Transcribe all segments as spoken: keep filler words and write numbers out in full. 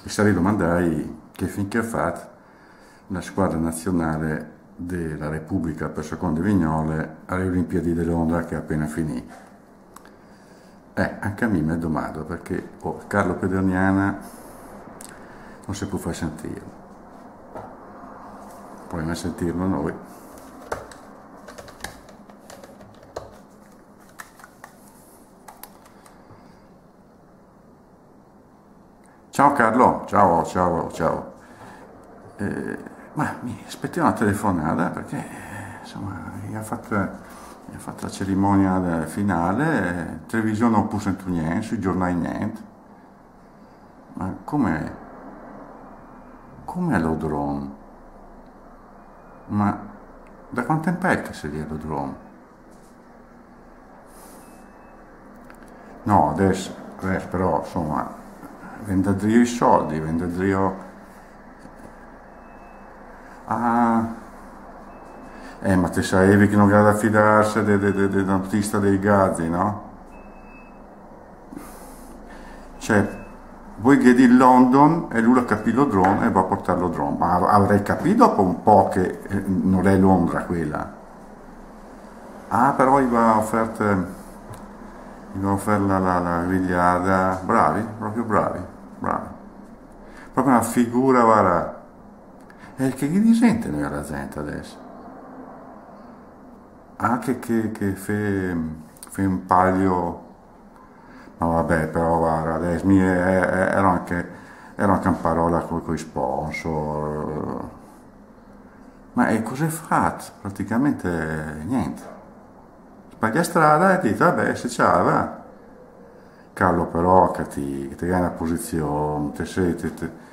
Sarìa domandai che fin che ga fat la squadra nazionale de la Republica par seconde vignole a le Olimpiadi de Londra che xe apena finì. Eh, anca mi me domando, parché, oh, Carlo Pederniana no se pol far sentir. Provemo a sentirlo noi. Ciao Carlo, ciao, ciao, ciao. Eh, ma mi spetevo na telefonada parché, eh, insoma, i ga fat, i ga fat la cerimonia de-, finale, eh, in television no go pù sentù gnente, sui giornai gnente. Ma come, come lo dron? Ma da quant temp xe che xe via lo dron? No, adeso, adeso però, insoma, vien da drio i soldi, vien da drio... Ah, eh, ma te savevi che no ga da fidarse de, de, de, de l'artista dei gazi, no? Cioè, voi ghe dì London e lu l'à capì lo dron e va a portar lo dron. Ma av-, avrei capì dopo un po' che, eh, no l'è Londra quela. Ah, però i ga ofert, i ga ofert la, la, la grigliada. Bravi, proprio bravi, bravi. Proprio na figura, varda. E che ghe disenteno a la zente adeso? Ah, che, che, che fe, fe un palio. Ma vabè, però, varda, adeso mi, eh, eh, ero anca, ero anca in parola co-, coi sponsor. Ma e cosa ga fat? Praticamente gnente. Spaglia strada e dise, vabè, se ciava. Carlo, però, che ti, che te ghe na posizion, te sei, te, te,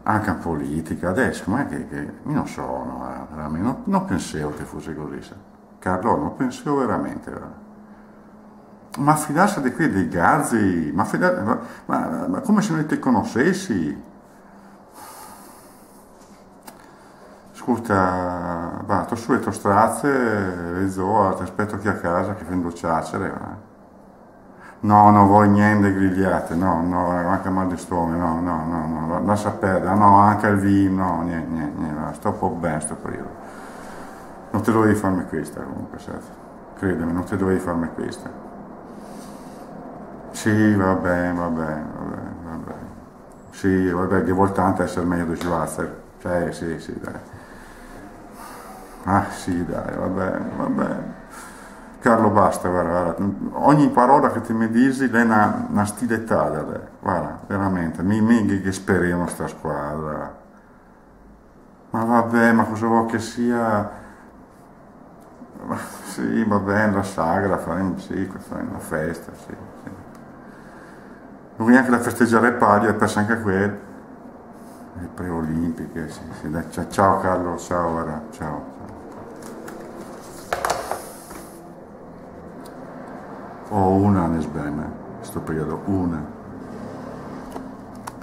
anca in politica, adeso, ma che, che, mi no so, no, eh, veramente, no, no pensevo che fuse cusì, sa. Carlo, no pensevo veramente, varda. Ma fidarse de quei dei gazi, ma fida-, ma, ma, ma come se no i te conosesi? Scolta, va, to su e to straze, e zo, te speto chi a casa che femo do ciaciare, va. No, no voi gnente grigliate, no, no, anca mal de stomago, no, no, no, no, la-, lasa perdar, no, anca el vin, no, gnente, gnente, gnente, va, sto un po' ben sto periodo. No te dovevi farme questa comunque, senti. Credeme, no te dovevi farme questa. Sì, va ben, va ben, va ben, va ben. Sì, vabè, ghe vol tanto a eser mejo de Schwarzer. Cioè, sì, sì, dai. Ah, sì, dai, vabè, vabè. Carlo, basta, varda, varda. Ogni parola che te me disi l'è na, na stiletada, dai. Varda, veramente. Mi, mi che, che speremo sta squadra. Ma vabè, ma cosa vol che sia? Ma sì, va ben, la sagra, faremo, sì, faremo na festa, sì, sì. No vojo gnanca da festegiar el palio, xe perso anca quel. Le preolimpiche, sì, sì, dai, ciao, ciao Carlo, ciao, varda, ciao, ciao. Go una ne sbeme, sto periodo, una.